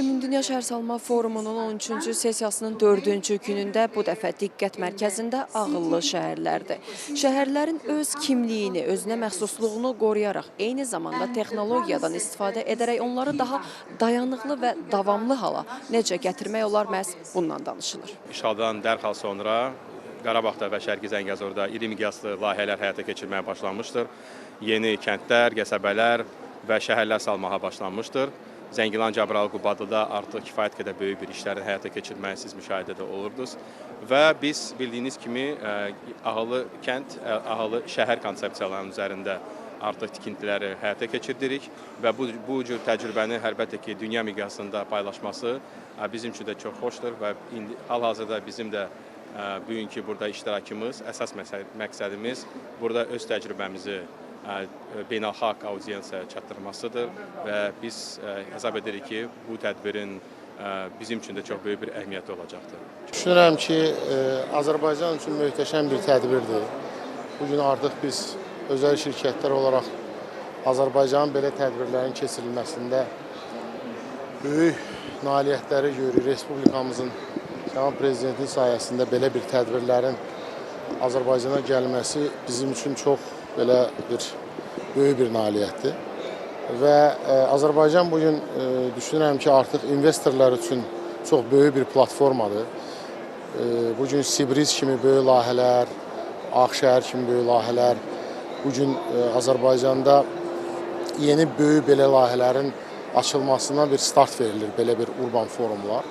Ümumdünya Şəhərsalma Forumunun 13-cü sessiyasının 4-cü günündə bu dəfə diqqət mərkəzində ağıllı şəhərlərdir. Şəhərlərin öz kimliyini, özünə məxsusluğunu qoruyaraq, eyni zamanda texnologiyadan istifadə edərək onları daha dayanıqlı və davamlı hala necə gətirmək olar, məhz bundan danışılır. İşğaldan dərhal sonra Qarabağda və Şərqi Zəngəzurda iri miqyaslı layihələr həyata keçirməyə başlanmışdır. Yeni kəndlər, qəsəbələr və şəhərlər salmağa başlanmışdır. Zəngilan, Cəbrayıl, Qubadlıda artıq kifayət qədər böyük bir işlərin həyata keçirilməyini siz müşahidə də olurdunuz. Və biz bildiyiniz kimi ağıllı kənd, ağıllı şəhər konsepsiyalarının üzərində artıq tikintiləri həyata keçirdirik və bu cür təcrübəni əlbəttə ki, dünya miqyasında paylaşması bizim üçün də çox xoşdur və indi hal-hazırda bizim də bugünkü burada iştirakımız, əsas məqsədimiz burada öz təcrübəmizi beynəlxalq audiensiyaya çatdırmasıdır və biz hesab edirik ki, bu tədbirin bizim üçün də çox böyük bir əhəmiyyəti olacaqdır. Düşünürəm ki, Azərbaycan üçün möhtəşəm bir tədbirdir. Bugün artıq biz özəl şirkətlər olaraq Azərbaycanın belə tədbirlərin keçirilməsində böyük nailiyyətləri görürük. Respublikamızın cənab Prezidentin sayəsində belə bir tədbirlərin Azərbaycana gəlməsi bizim üçün çox belə bir böyük bir nailiyyətdir. Və Azərbaycan bugün düşünürəm ki, artıq investorlar üçün çox böyük bir platformadır. Bugün Sibriz kimi böyük layihələr, Ağşəhər kimi böyük layihələr, bugün Azərbaycanda yeni böyük belə layihələrin açılmasına bir start verilir, belə bir urban forumlar.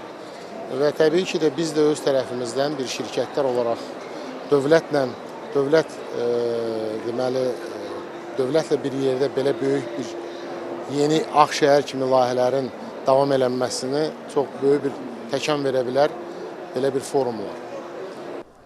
Və təbii ki də biz də öz tərəfimizdən bir şirkətlər olaraq dövlətlə bir yerdə belə böyük bir yeni Ağşəhər kimi layihələrin davam eləməsini çox böyük bir təkan verə bilər belə bir forumlar.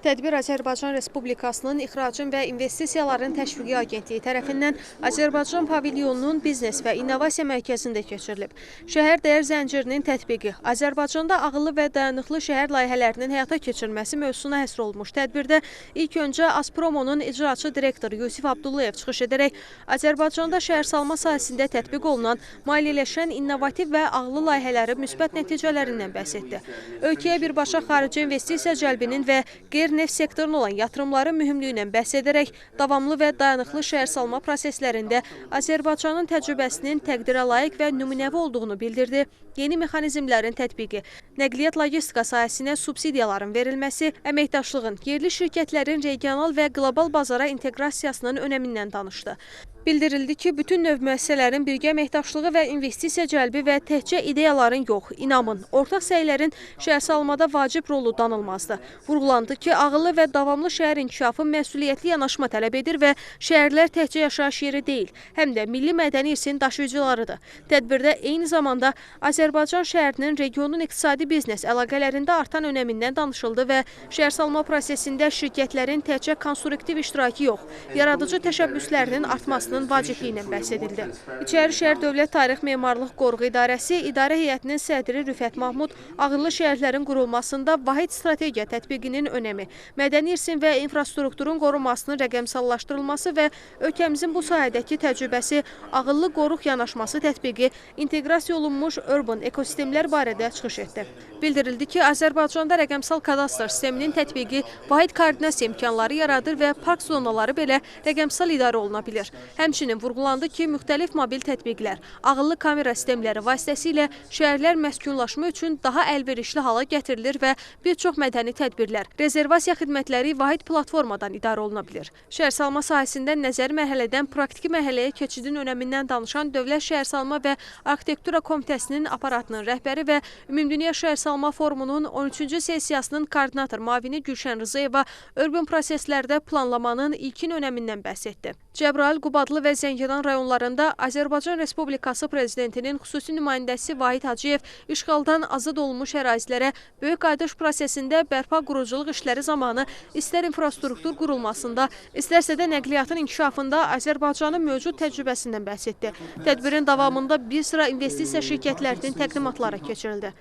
Tədbir Azərbaycan Respublikasının İxracın və İnvestisiyaların Təşviqi Agentliyi tərəfindən Azərbaycan pavilyonunun biznes və innovasiya mərkəzində keçirilib. Şəhər dəyər zəncirinin tətbiqi, Azərbaycanda ağıllı və dayanıqlı şəhər layihələrinin həyata keçirilməsi mövzusuna həsr olunmuş tədbirdə ilk öncə Azpromonun icraçı direktoru Yusif Abdullayev çıxış edərək Azərbaycanda şəhərsalma sahəsində tətbiq olunan maliyyələşən innovativ və ağıllı layihələrin müsbət nəticələrindən bəhs etdi. Ölkəyə birbaşa xarici investisiya cəlbinin və qeyri-neft sektoruna olan yatırımların mühümlüyü ilə bəhs edərək davamlı və dayanıqlı şəhərsalma proseslərində Azərbaycanın təcrübəsinin təqdirə layiq və nümunəvi olduğunu bildirdi. Yeni mexanizmlərin tətbiqi, nəqliyyat logistika sahəsinə subsidiyaların verilməsi, əməkdaşlığın, yerli şirkətlərin regional və qlobal bazara inteqrasiyasının önəmindən danışdı. Bildirildi ki, bütün növ müəssisələrin birgə əməkdaşlığı və investisiya cəlbi və təkcə ideyaların yox, inamın, ortaq səylərin şəhərsalmada vacib rolu danılmazdı. Vurğulandı ki, ağıllı və davamlı şəhər inkişafı məsuliyyətli yanaşma tələb edir və şəhərlər təkcə yaşayış yeri deyil, həm də milli mədəni irsin daşıyıcılarıdır. Tədbirdə eyni zamanda Azərbaycan şəhərinin regionun iqtisadi biznes əlaqələrində artan önəmindən danışıldı və şəhərsalma prosesində şirkətlərin təkcə konstruktiv iştirakı yox, yaradıcı təşəbbüslərinin artmasının vacibliyi ilə bəhs edildi. İçərişəhər Dövlət Tarix Memarlıq Qoruğu İdarəsi İdarə Heyətinin sədri Rüfət Mahmud ağıllı şəhərlərin qurulmasında vahid strategiya tətbiqinin önəmi, mədəni irsin və infrastrukturun qorunmasının rəqəmsallaşdırılması və ölkəmizin bu sahədəki təcrübəsi, ağıllı qoruq yanaşması tətbiqi, inteqrasiya olunmuş urban ekosistemlər barədə çıxış etdi. Bildirildi ki, Azərbaycanda rəqəmsal kadastr sisteminin tətbiqi vahid koordinasiya imkanları yaradır və park zonaları belə rəqəmsal idarə oluna bilir. Həmçinin vurğulandı ki, müxtəlif mobil tətbiqlər, ağıllı kamera sistemləri vasitəsilə şəhərlər məskunlaşma üçün daha əlverişli hala gətirilir və bir çox mədəni tədbirlər, rezervasiya xidmətləri vahid platformadan idarə oluna bilir. Şəhərsalma sahəsində nəzəri mərhələdən praktiki mərhələyə keçidin önəmindən danışan Dövlət Şəhərsalma və Arxitektura Komitəsinin aparatının rəhbəri və Ümumdünya Şəhərsalma Forumunun 13-cü sessiyasının koordinator müavini Gülşən Rızayeva urban proseslərdə planlamanın ilkin önəmindən bəhs etdi. Cəbrayıl, Qubadlı və Zəngilan rayonlarında Azərbaycan Respublikası Prezidentinin xüsusi nümayəndəsi Vahid Hacıyev işğaldan azad olunmuş ərazilərə böyük qayıdış prosesində bərpa quruculuq işləri zamanı istər infrastruktur qurulmasında, istərsə də nəqliyyatın inkişafında Azərbaycanın mövcud təcrübəsindən bəhs etdi. Tədbirin davamında bir sıra investisiya şirkətlərinin təqdimatları keçirildi.